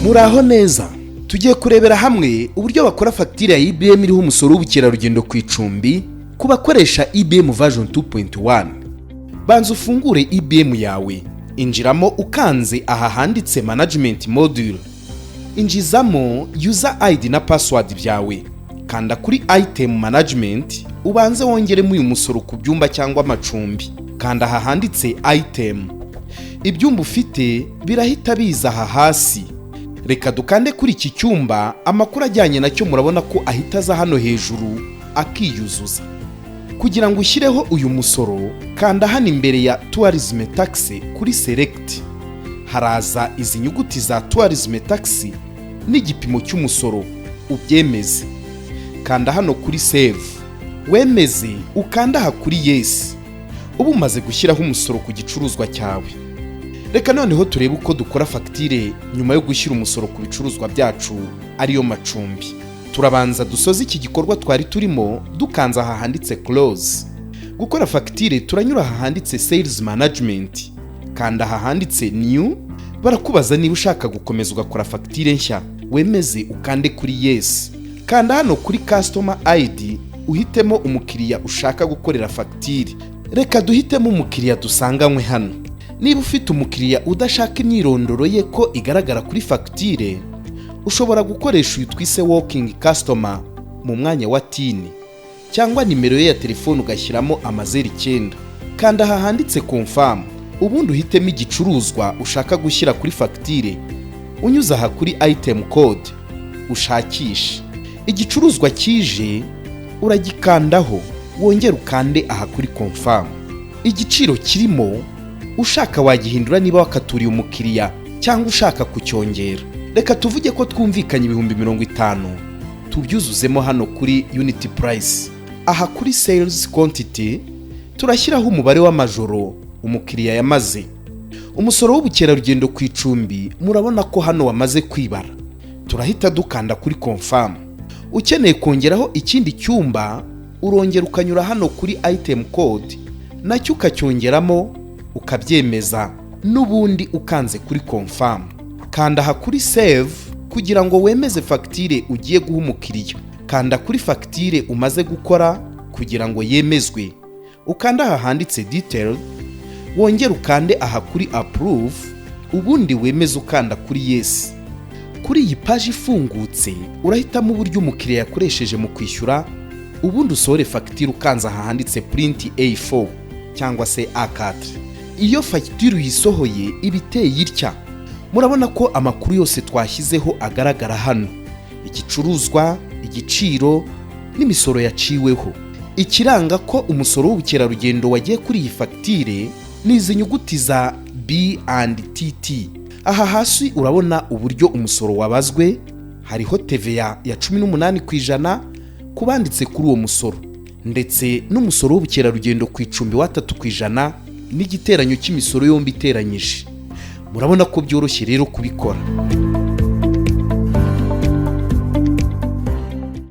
Muraho neza. Tugiye kurebera hamwe uburyo bakora fagitire ya EBM iriho umusoro w'ubukerarugendo ku icumbi ku bakoresha EBM version 2.1. Banza ufungure EBM yawe, injiramo ukanze aha handitse Management Module, injizamo user ID na password byawe, kanda kuri Item Management, ubanze wongeremo uyu musoro ku byumba cyangwa amacumbi. Kanda aha handitse Item, ibyumba ufite birahita biza aha hasi. Reka dukande kuri iki cyumba, amakuru ajyanye nacyo murabona ko ahita aza hano hejuru akiyuzuza. Kugira ngo ushyireho uyu musoro, kanda hano imbere ya Tourism Tax kuri Select, haraza izi nyuguti za Tourism Tax n'igipimo cy'umusoro, ubyemeze. Kanda hano kuri Save, wemeze, ukanda aha kuri Yes. Uba umaze gushyiraho umusoro ku gicuruzwa cyawe. Reka noneho turebe uko dukora fagitire nyuma yo gushyira umusoro ku bicuruzwa byacu, ariyo macumbi. Turabanza dusoze iki gikorwa twari turimo dukanze aha handitse Close. Gukora fagitire, turanyura aha handitse Sales Management, kanda aha handitse New. Barakubaza niba ushaka gukomeza ugakora fagitire nshya, wemeze ukande kuri Yes. Kanda hano kuri Customer ID, uhitemo umukiriya ushaka gukorera fagitire. Reka duhitemo umukiriya dusanganywe hano. Niba ufite umukiriya udashaka imyirondoro ye ko igaragara kuri fagitire, ushobora gukoresha uyu twise Walk-in Customer mu mwanya wa TIN cyangwa nimero ye ya telefone, ugashyiramo amazeru 9. Kanda aha handitse Confirm, ubundi uhitemo igicuruzwa ushaka gushyira kuri fagitire. Unyuze aha kuri Item Code ushakishe igicuruzwa kije, uragikandaho, wongere ukande aha kuri Confirm. Igiciro kirimo ushaka wagihindura niba wakaturiye umukiriya cyangwa ushaka kucyongera. Reka tuvuge ko twumvikanye 50,000, tubyuzuzemo hano kuri Unit Price. Aha kuri Sales Quantity turashyiraho umubare w'amajoro umukiriya yamaze. Umusoro w'ubukerarugendo ku icumbi murabona ko hano wamaze kwibara, turahita dukanda kuri Confirm. Ukeneye kongeraho ikindi cyumba, urongera ukanyura hano kuri Item Code, nacyo ukacyongeramo, ukabyemeza n'ubundi ukanze kuri Confirm. Kanda aha kuri Save kugira ngo wemeze fagitire ugiye guha umukiriya. Kanda kuri fagitire umaze gukora kugira ngo yemezwe, ukanda aha handitse Detail, wongere ukande aha kuri Approve, ubundi wemeze ukanda kuri Yes. Kuri iyi paji ifungutse, urahitamo uburyo umukiriya yakoresheje mu kwishyura, ubundi usohore fagitire ukanze aha handitse Print A4 cyangwa se A4. Iyo fagitire uyisohoye iba iteye itya. Murabona ko amakuru yose twashyizeho agaragara hano: igicuruzwa, igiciro n'imisoro yaciweho. Ikiranga ko umusoro w'ubukerarugendo wagiye kuri iyi fagitire ni izi nyuguti za B and TT. Aha hasi urabona uburyo umusoro wabazwe, hariho TVA ya 18% ku banditse kuri uwo musoro, ndetse n'umusoro w'ubukerarugendo ku icumbi wa 3%, n'igiteranyo cy'imisoro yombi iteranyije. Murabona ko byoroshye rero kubikora.